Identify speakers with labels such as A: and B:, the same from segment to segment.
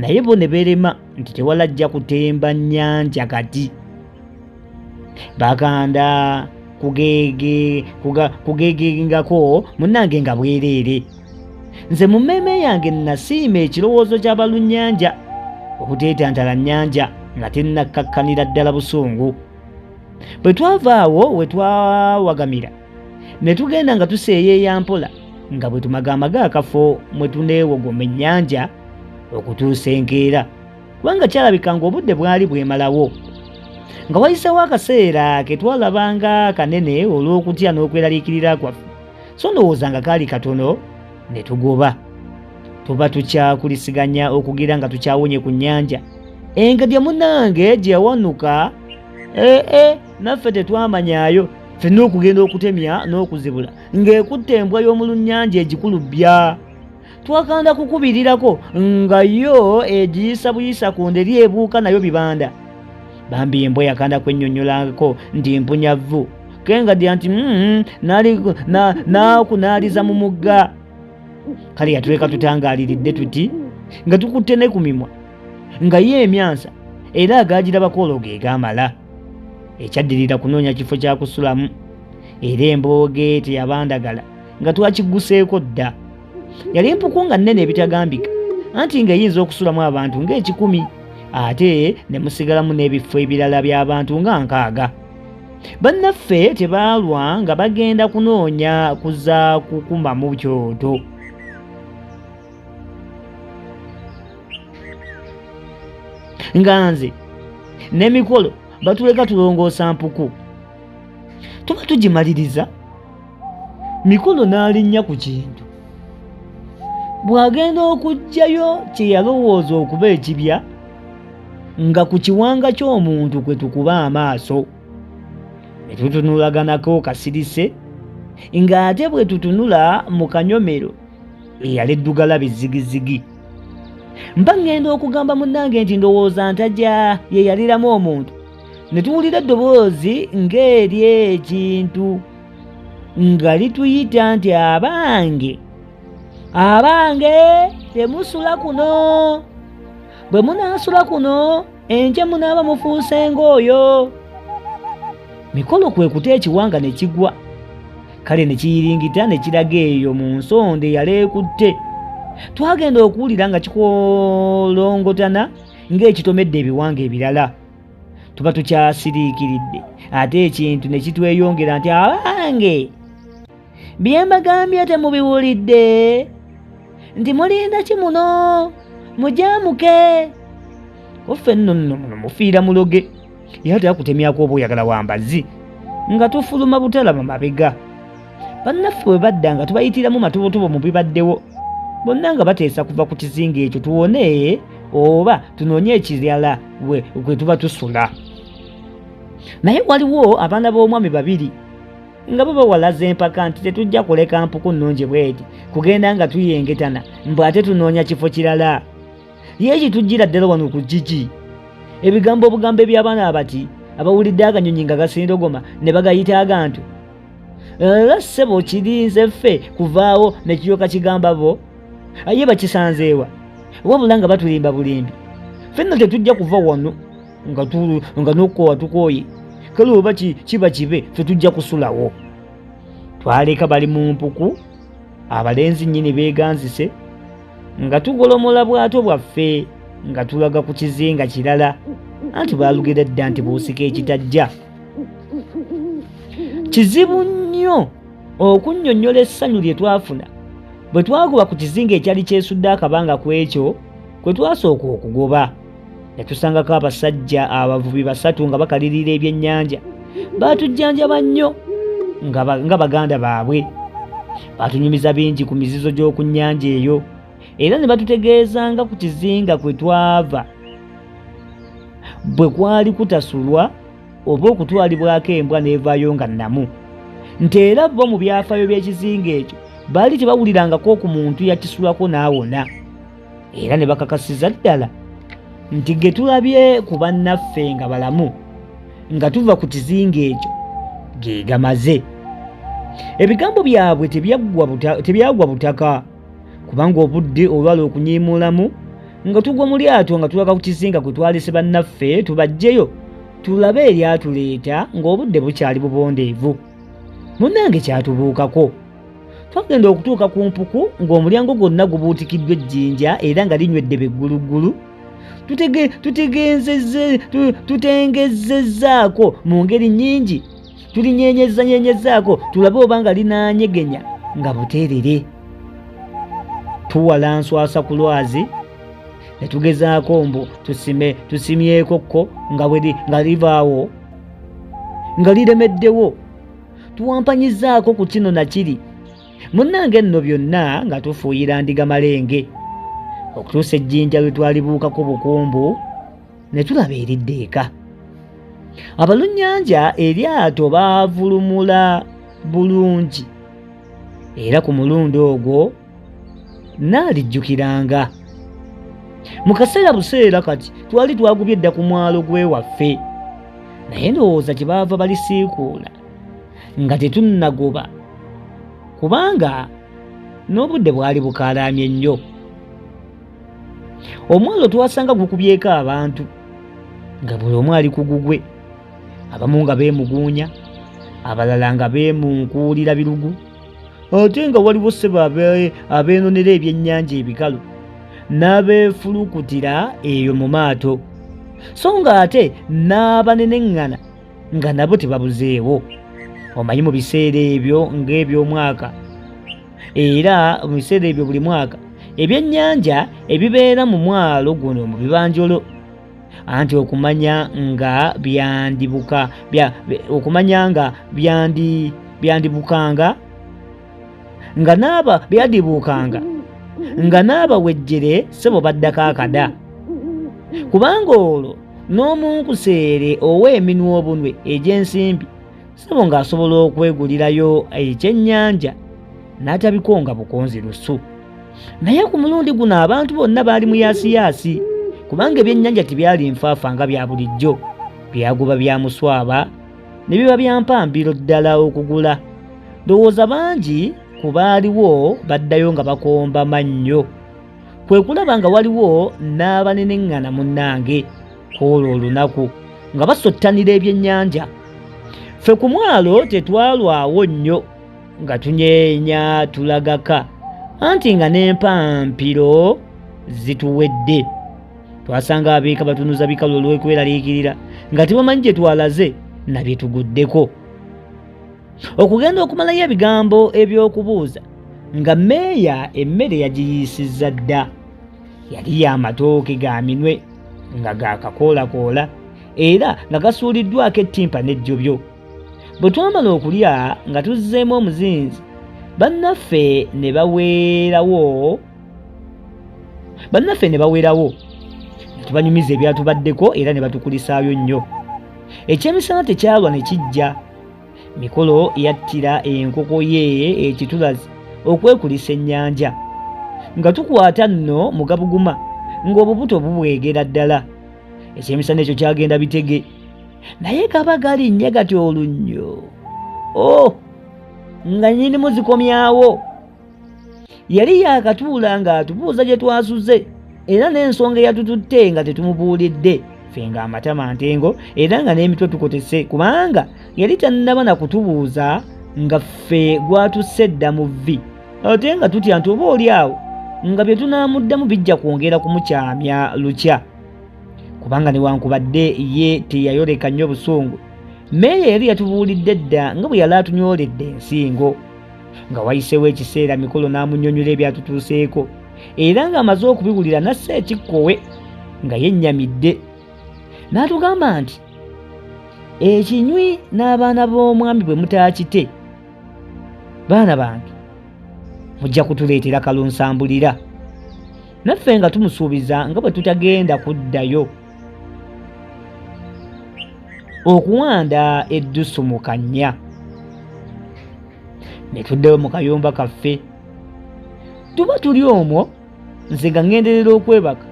A: Naye bo ne beerema nti tewalajja kutemba nnyanja kati. Bakanda kugeegengako munnange nga bwereere. Nze mu mmeeme yange nnasiima ekirowoozo ky'abalunnyanja obuteetantala nnyanja nga tennakkakkanira ddala busungu. Bwe twava awo we twawagamira ne tugenda nga tuseeyeeya mpola nga bwe tumagaamaga akafo mwe tuneewogoma ennyanja okutuusa enkeera kubanga kyalabika ng'obudde bwali bwemalawo. Nga wayiseewo akaseera ke twalabanga kanene olw'okutya n'okweraliikirira kwaffe, so ndowooza nga kaali katono ne tugoba. Tuba tukyakulisiganya okugira nga tukyawonye ku nnyanja. Engedya munnange gye yawanuka ee eh, naffe tetwamanyaayo ffenna okugenda okutemya n'okuzibula ng'ekutte embwa y'omu lunnyanja egikulubbya. Twakanda kukubirirako nga yo egiyisa buyisa ku nderi ebuuka nayo bibanda. Bambi embwa yakanda kwennyonnyolako nti mpunya vvu kengadya nti naakunaaliza mu mugga. Kale yatuleka tutangaaliridde tuti nga tukutte ne ku mimwa nga ye emyansa era agaagirabako olwo ge gaamala. Ekyaddirira kunoonya kifo kya kusulamu era embooge teyabandagala nga twakigguseeko dda. Yali mpuku nga nnene ebitagambika anti ng'eyinza okusulamu abantu ng'ekikumi ate ne musigalamu n'ebifo ebirala by'abantu nga 60. Bannaffe tebaalwa nga bagenda kunoonya kuza kukumamu kyoto. Nga nze n'emikolo batuleka tulongoosa mpuku. Tuba tugimaliriza Mikolo n'alinnya ku kintu. Bw'agenda okuggyayo kye yalowooza okuba ekibya nga ku kiwanga ky'omuntu kwe tukuba amaaso. Ne tutunulaganako kasirise ng'ate bwe tutunula mu kanyomero eyali eddugala bizigizigi. Mba ŋŋenda okugamba munnange nti ndowooza ntaja ye yaliramu omuntu. Ne tuwulira eddoboozi ng'ery'ekintu nga lituyita nti abange, abange, temusula kuno. Bwe munaasula kuno enkya munaaba mufuuse ng'oyo. Mikolo kwe kuta ekiwanga ne kigwa, kale ne kiyiringita ne kiraga eyo mu nsonda eyali ekutte. Twagenda okuwulira nga kikolongotana ng'ekitomedde ebiwanga ebirala. Tuba tukyasiriikiridde ate ekintu ne kitweyongera nti abange, bye mbagambye temubiwulidde nti mulinda ki muno mujaamuke. Kuffe nno nno muno mufiira muloge era tebakutemyako oba oyagala wambazi nga tufuluma butalaba mabega. Bannaffe bwe badda nga tubayitiramu matobotobo mu bibaddewo bonna nga bateesa kuva ku kizinga ekyo tuwone oba tunoonye ekirala kwe tuba tusula. Naye waliwo abaana b'omwami babiri nga bo bawalaza empaka nti tetujja kuleka mpuku nnungi bweti kugenda nga tuyengetana mbu ate tunoonya kifo kirala. Ye kitujjira ddala wano ku kiki? Ebigambo obugambo eby'abaana abati abawulidde akanyonyi nga gasindogoma ne bagayita agantu. Era ssebo kirinze ffe kuvaawo ne kiryoka kigamba bo. Aye bakisanzeewa wabula nga batulimba bulimbi. Ffe nno tetujja kuva wano nga n'okukoowa tukooye. Kale oba kiba kibe ffe tujja kusulawo. Twaleka bali mu mpuku abalenzi nnyini beeganzise nga tugolomola bwato bwaffe nga tulaga ku kizinga kirala anti baalugera dda nti bw'osika ekitajja. Kizibu nnyo okunnyonnyola essanyu lye twafuna bwe twagoba ku kizinga ekyali kyesudde akabanga ku ekyo kwe twasooka okugoba. Ne tusangako abasajja abavubi basatu nga bakalirira ebyennyanja. Baatujjanjaba nnyo nga baganda baabwe. Baatunyumiza bingi ku mizizo gy'oku nnyanja eyo era ne batutegeeza nga ku kizinga kwe twava bwe kwali kutasulwa oba okutwalibwako embwa n'evaayo nga nnamu. Nti era bo mu byafaayo by'ekizinga ekyo baali tebawulirangako ku muntu yakisulako n'awona. Era ne bakakasiza ddala nti ge tulabye ku bannaffe nga balamu nga tuva ku kizinga ekyo ge gamaze. Ebigambo byabwe tebyagwa butaka kubanga obudde olwala okunyiimuulamu Nga tugwa mu lyato nga tulaga ku kizinga kwe twalese bannaffe tubaggyeyo tulabe eryatuleeta ng'obudde bukyali bubondeevu. Munnange kyatubuukako. Twagenda okutuuka ku mpuku ng'omulyango gwonna gubuutikiddwa ejjinja era nga linywedde begguluggulu. Tutengezezzaako mu ngeri nnyingi, tulinyenyezanyenyezaako tulabe oba nga linaanyegenya nga buteerere. Tuwala nswasa ku lwazi ne tugezaako mbu tusime tusimyeko kko nga bwe nga livaawo nga liremeddewo. Tuwampanyizaako ku kino na kiri. Munnange nno byonna nga tufuuyira ndiga malenge okutuusa ejjinja lwe twalibuukako bukumbu ne tulaba eridda eka. Abalunnyanja eryato baavulumula bulungi era ku mulundi ogwo naalijjukiranga. Mu kaseera buseera kati twali twagubye dda ku mwalo gw'ewaffe, naye ndowooza kye baava balisiikuula nga tetunnagoba kubanga n'obudde bwali bukaalaamye nnyo. Omwalo twasanga gukubyeko abantu nga buli omu ali ku gugwe, abamu nga beemuguunya, abalala nga beemunkuulira birugu, ate nga waliwo ssebo abeenonera ebyennyanja ebikalu n'abeefulukutira eyo mu maato, so nga ate n'abaneneŋŋana nga nabo tebabuzeewo. Omanyi mu biseera ebyo ng'eby'omwaka, era mu biseera ebyo buli mwaka ebyennyanja ebibeera mu mwalo guno mu bibanjolo, anti okumanya nga byandibuka bya, okumanya nga byandi, byandibukanga nga n'aba byadibuukanga nga n'abawejjere ssebo baddako akada, kubanga olwo n'omunkuseere ow'eminwa obunwe egy'ensimbi ssebo ng'asobola okwegulirayo ekyennyanja n'atabikonga bukonzi lusu. Naye ku mulundi guno abantu bonna baali mu yaasiyaasi, kubanga ebyennyanja tebyali nfaafa nga bya bulijjo, byaguba bya muswaba ne biba bya mpambiro ddala okugula. Ndowooza bangi ku baaliwo baddayo nga bakomba mannyo, kwe kulaba nga waliwo n'abaneneŋŋana munnange ku olwo olunaku nga basottanira ebyennyanja. Ffe ku mwalo tetwalwawo nnyo nga tunyeenya tulagaka, anti nga n'empampiro zituwedde. Twasanga abeeka batunuza bikalu olw'okweraliikirira nga tebamanyi gye twalaze na bye tuguddeko. Okugenda okumalayo ebigambo eby'okubuuza nga meeya emmere yagiyiisizza dda. Yali ya matooke ga minwe nga ga kakoolakoola era nga gasuuliddwako ettimpa n'ejjobyo. Bwe twamala okulya nga tuzzeemu omuzinzi, bannaffe ne baweerawo bannaffe ne bawerawo ne tubanyumiza ebyatubaddeko era ne batukulisaayo nnyo. Ekyemisana tekyalwa ne kijja. Mikolo yattira enkoko ye ekitulazi okwekulisa ennyanja. Nga tukwata nno mugabuguma ng'obubuto bubwegera ddala. Ekyemisana ekyo kyagenda bitege, naye kaba galinnye gati olunnyo. Oh, nga nnyinimu zikomyawo. Yali yaakatuula ng'atubuuza gye twasuze era n'ensonga eyatututte nga tetumubuulidde. Ffe ng'amatama ntengo era nga n'emitwe tukotese, kubanga yali tannaba na kutubuuza nga ffe gwatusse dda mu vvi, ate nga tutya nti oba oli awo nga bye tunaamuddamu bijja kwongera kumukyamya lukya, kubanga newankubadde ye teyayoleka nnyo busungu, meeya yali yatubuulidde dda nga bwe yali atunyooledde ensingo. Nga wayiseewo ekiseera Mikolo n'amunnyonnyola ebyatutuuseeko, era ng'amaze okubiwulira n'assa ekikkowe nga yennyamidde, n'atugamba nti ekinywi n'abaana b'omwami bwe mutaakite, baana bange mujja kutuleetera kalunsambulira. Naffe nga tumusuubiza nga bwe tutagenda kuddayo okuwanda eddusu mu kannya. Ne tuddayo mu kayumba kaffe. Tuba tuli omwo nze nga ŋŋenderera okwebaka,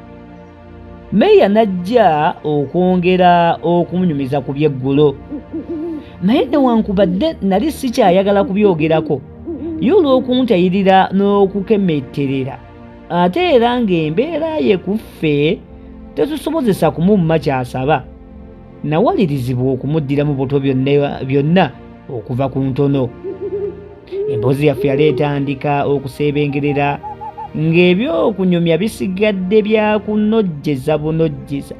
A: meeya n'ajja okwongera okumunyumiza ku by'eggulo, naye newankubadde nali sikyayagala kubyogerako, ye olw'okuntayirira n'okukemetterera ate era ng'embeera ye ku ffe tetusobozesa kumumma ky'asaba, nawalirizibwa okumuddiramu buto byonna okuva ku ntono. Emboozi yaffe yali etandika okuseebengerera ng'ebyokunyumya bisigadde bya kunojjeza bunojjeza.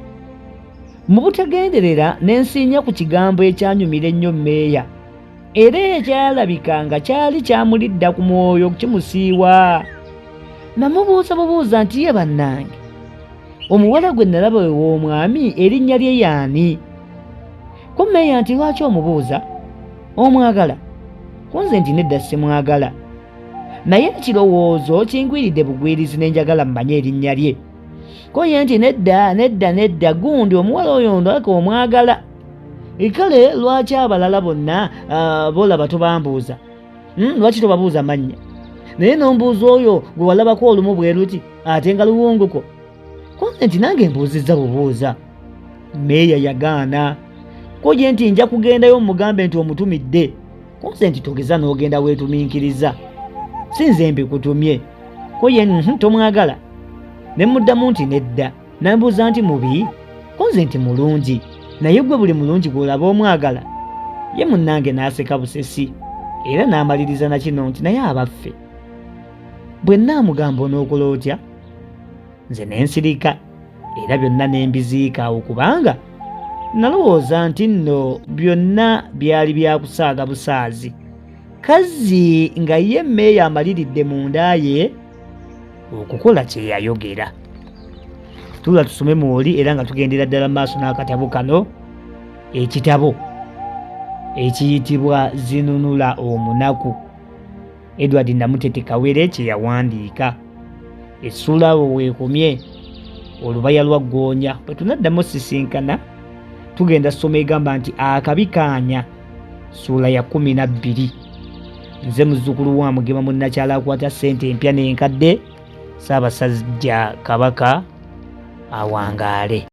A: Mu butagenderera ne nsiinya ku kigambo ekyanyumira ennyo mmeeya era ekyalabika nga kyali kyamulidda ku mwoyo kimusiiwa. Namubuuza bubuuza nti ye bannange omuwala gwe nalaba ew'omwami erinnya lye yaani? Ko mmeeya nti lwaki omubuuza? Omwagala? Ku nze nti nedda simwagala naye ekirowoozo kingwiridde bugwirizi ne njagala mmanye erinnya lye. Ko ye nti nedda nedda nedda gundi omuwala oyo ndaka omwagala. Kale lwaki abalala bonna bolaba tobambuuza? Lwaki tobabuuza mannya? Naye n'ombuuza oyo gwe walabako olumu bwe luti ate nga luwunguko. Ko nze nti nange mbuuzizza bubuuza. Meeya yagaana. Ko ye nti nja kugendayo mugambe nti omutumidde. Ko nze nti togeza n'ogenda weetuminkiriza. Si nze mbikutumye. Ko ye tomwagala. Ne mmuddamu nti nedda. Nambuuza nti mubi? Ko nze nti mulungi. Naye gwe buli mulungi gw'olaba omwagala? Ye munnange n'aseka busesi era n'amaliriza na kino nti naye abaffe bwe nnaamugamba onookola otya? Nze ne nsirika era byonna ne mbiziika awo kubanga nalowooza nti nno byonna byali bya kusaaga busaazi. Kazzi nga ye mmeeya amaliridde munda ye okukola kye yayogera. Tuula tusome mwoli era nga tugendera ddala maaso n'akatabo kano, ekitabo ekiyitibwa Zinunula Omunaku, Edward Namutete Kawere kye yawandiika. Essuula awo weekomye olubaya lwa ggoonya. Bwe tunaddamu sisinkana tugenda soma egamba nti akabi kaanya, ssuula ya 12. Nze muzzukulu wa Mugema munnakyalo akwata ssente empya n'enkadde. Ssaabasajja Kabaka awangaale.